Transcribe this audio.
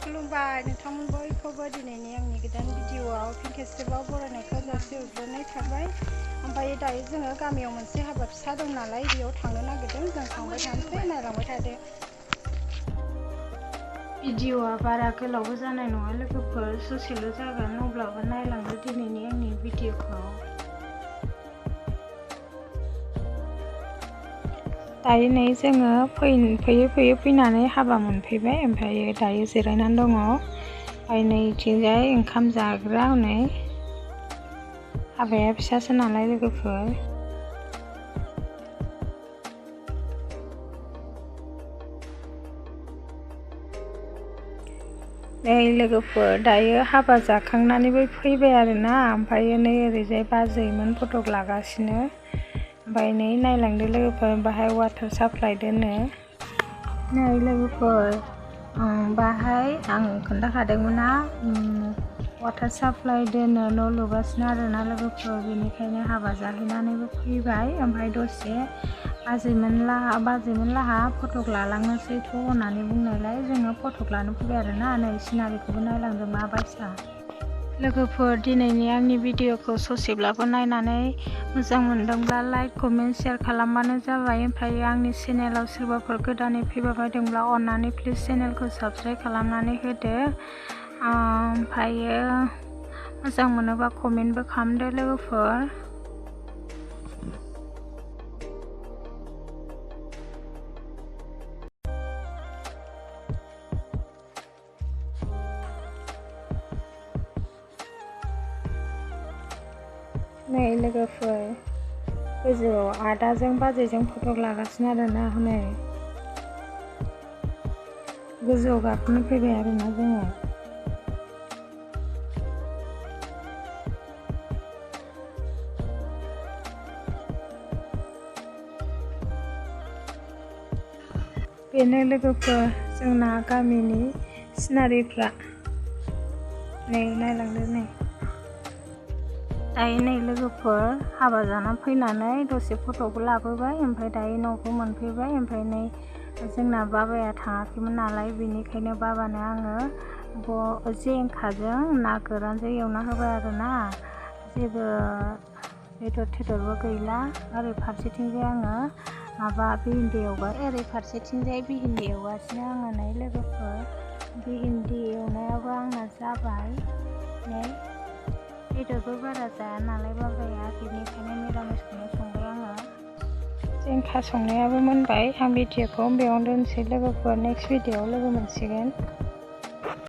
खुलुमबाय नोंथांमोन बयखौबो दिनैनि आंनि गोदान भिडिअआव फिन खेबसेबाव बरायनायखौ जासिहरग्रोनाय थाबाय। ओमफ्राय दायो जोङो गामियाव मोनसे हाबा फिसा दं नालाय बेयाव थांनो नागिरदों। जों थांबाय थानोसै, नायलांबाय थादो। भिडिअआ बारा गोलावबो जानाय नङा लोगोफोर, ससेल' जागोन, अब्लाबो नायलांदो दिनैनि आंनि भिडिअखौ। दायो नै जोङो फैयै फैनानै हाबा मोनफैबाय। ओमफ्राय दायो जिरायनानै दङ। ओमफ्राय नैथिंजाय ओंखाम जाग्रा हनै हाबाया फिसासो नालाय लोगोफोर। नै लोगोफोर दायो हाबा जाखांनानैबो फैबाय आरोना। ओमफ्राय नै ओरैजाय बाजैमोन फटक लागासिनो। ओमफ्राय नै नायलांदो लोगोफोर, बाहाय वाटार साप्लाइ दोनो। नै लोगोफोर बाहाय आं खोन्थाखादोंमोन ना वाटार साप्लाइ दोनो, न' लुगासिनो आरोना लोगोफोर। बेनिखायनो हाबा जाहैनानैबो फैबाय। ओमफ्राय दसे बाजैमोन लाहा फटक लालांनोसै थ' होननानै बुंनायलाय जोङो फटक लानो फैबाय आरोना। नै सिनारिखौबो नायलांदों माबायसा। लोगोफोर दिनैनि आंनि भिडिअखौ ससेब्लाबो नायनानै मोजां मोनदोंब्ला लाइक कमेन्ट शेयार खालामबानो जाबाय। ओमफ्राय आंनि चेनेलाव सोरबाफोर गोदानै फैबाय बायदोंब्ला अन्नानै प्लिज चेनेलखौ साबस्क्राइब खालामनानै होदो। ओमफ्रायो मोजां मोनोबा कमेन्टबो खालामदो लोगोफोर। नै लोगोफोर गोजौआव आदाजों बाजैजों फटक लागासिनो आरोना। हनै गोजौआव गाखोनो फैबाय आरोना जोङो। बेनो लोगोफोर जोंना गामिनि सिनारिफ्रा। नै नायलांदो नै। दायो नै लोगोफोर हाबा जाना फैनानै दसे फटकबो लाबोबाय। ओमफ्राय दायो न'बो मोनफैबाय। ओमफ्राय नै जोंना बाबाया थाङाखैमोन नालाय, बेनिखायनो बाबानो आङो जिंखाजों ना गोरानजों एवना होबाय आरोना। जेबो बेदर थेदरबो गैला। ओरै फारसेथिंजाय आङो भिन्दि एवबाय, ओरै फारसेथिंजाय भिन्दि एवगासिनो आङो। नै लोगोफोर भिन्दि एवनायाबो आंना जाबाय। नै बेदरबो बारा जाया नालाय बाबाया, बेनिखायनो मिरामिसखौनो संबाय आङो। जिंखा संनायाबो मोनबाय। आं भिडिअखौ बेयावनो दोनसै लोगोफोर, नेक्स्ट भिडिअआव लोगो मोनसिगोन।